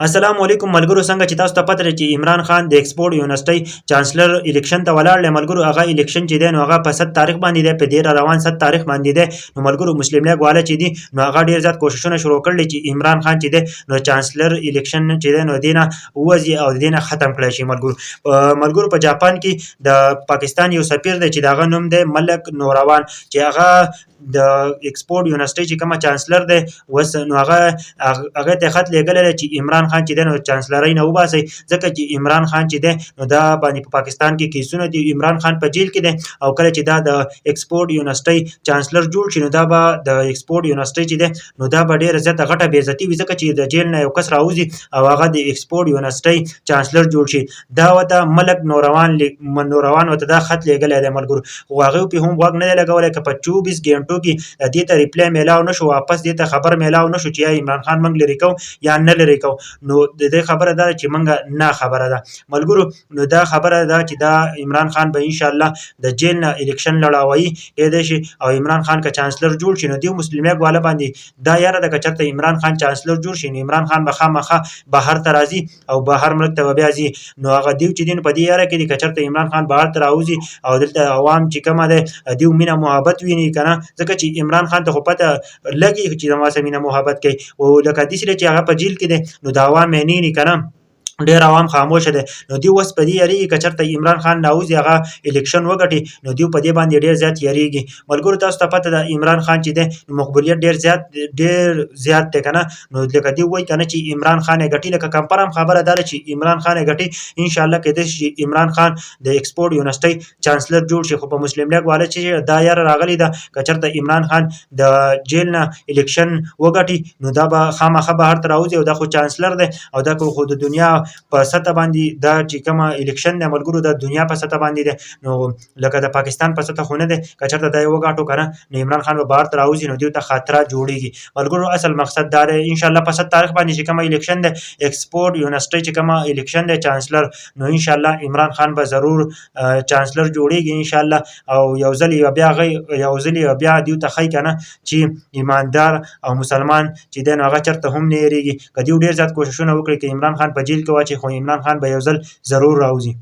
السلام علیکم ملګرو، څنګه چې تاسو ته پته ده چې عمران خان د اکسپورټ یونیورسټۍ چانسلر الیکشن ته ولاړ دی. ملګرو، هغه الیکشن چې دی نو هغه په 7 تاریخ باندې دی، په دې را روان 7 تاریخ باندې دی. نو ملګرو، مسلم لیګ والا چې دي نو هغه ډیر زیات کوششونه شروع کړل چې عمران خان چې دی نو چانسلر الیکشن چې دی نو دینه ووځي او دینه ختم کړی شي. ملګرو، په جاپان کې د پاکستان یو سفیر دی چې د هغه نوم دی ملک نوروان، چې هغه د اکسپورټ یونیورسټۍ چې کومه چانسلر دی وس، نو هغه ته خط لېږلی دی چې عمران خان چې دی نو چانسلرۍ نه وباسئ، ځکه چې عمران خان چې دی نو دا باندې په پاکستان کې کیسونه دي، عمران خان په جیل کې دی او کله چې دا د اکسپورټ یونیورسټۍ چانسلر جوړ شي نو دا به د اکسپورټ یونیورسټۍ چې دی نو دا به ډېره زیاته غټه بېعزتي وي، ځکه چې د جیل نه یو کس راوځي او هغه د اکسپورټ یونیورسټۍ چانسلر جوړ شي. دا ورته ملک نوروان ورته دا خط لېږلی دی. ملګرو، خو هغه پې هم غوږ نه دی لګولی. که په 24 ګنټو کې دې ته ریپلی میلاو نه شو، واپس دې ته خبر میلاو نه شو چې یا عمران خان موږ لرې کوو یا نه لرې کوو، نو د دې خبره ده چې موږ نه خبره ده. ملګرو، نو دا خبره ده چې دا عمران خان به ان شاء الله د جیل نه الیکشن لړاوي کېدای شي او عمران خان که چانسلر جوړ شي نو دیو مسلم لیګ والا باندې دا یاره ده، که چېرته عمران خان چانسلر جوړ شي نو عمران خان به خامخا بهر ته راځي او بهر ملک ته به بیا ځي. نو هغه دیو چې دي نو په دې یاره کې دي، که چېرته عمران خان بهر ته راوځي او دلته عوام چې کومه دی دیو مینه محبت ویني که نه، ځکه چې عمران خان ته خو پته لګي چې زما سره مینه محبت کوي او لکه داسې چې هغه په جیل کې دی نو د عوام مینې که نه، ډېر عوام خاموش دی. نو دیو اوس په دې یریږي که چېرته عمران خان راوځي، هغه الیکشن وګټي، نو دیو په دې باندې ډېر زیات یریږي. ملګرو، تاسو ته پته ده عمران خان چې دی نو مقبولیت ډېر زیات دی که نه. نو لکه دی وایي که نه چې عمران خان یې ګټي، لکه کنفرم خبره ده چې عمران خان یې ګټي. انشاءالله کېدای شي چې عمران خان د اکسپورټ یونیورسټۍ چانسلر جوړ شي، خو په مسلم لیګ والا چې دا یاره راغلی ده، که چېرته عمران خان د جیل نه الیکشن وګټي نو دا به خامخا بهر ته راوځي او دا خو چانسلر دی او دا خو د دنیا په سطح باندې دا چې کومه الیکشن دی ملګرو، د دنیا په سطح باندې دی، نو لکه د پاکستان په سطح خو نه دی. که چېرته دا یې وګاټو که نه نو عمران خان به بهر ته راوځي، نو دیو ته خطره جوړیږي. ملګرو، اصل مقصد دا دی، انشاءالله په 7 تاریخ باندې چې کومه الیکشن دی، اکسپورټ یونیورسټۍ چې کومه الیکشن دی چانسلر، نو انشاءالله عمران خان به ضرور چانسلر جوړیږي انشاءالله او یو ځل یې بیا دیو ته ښیي که نه چې ایماندار او مسلمان چې دی نو هغه چېرته هم نه هېرېږي. که دیو ډېر زیات کوششونه وکړي، که عمران خان په جیل کې واچوي، خو عمران خان به یو ځل ضرور راوځي.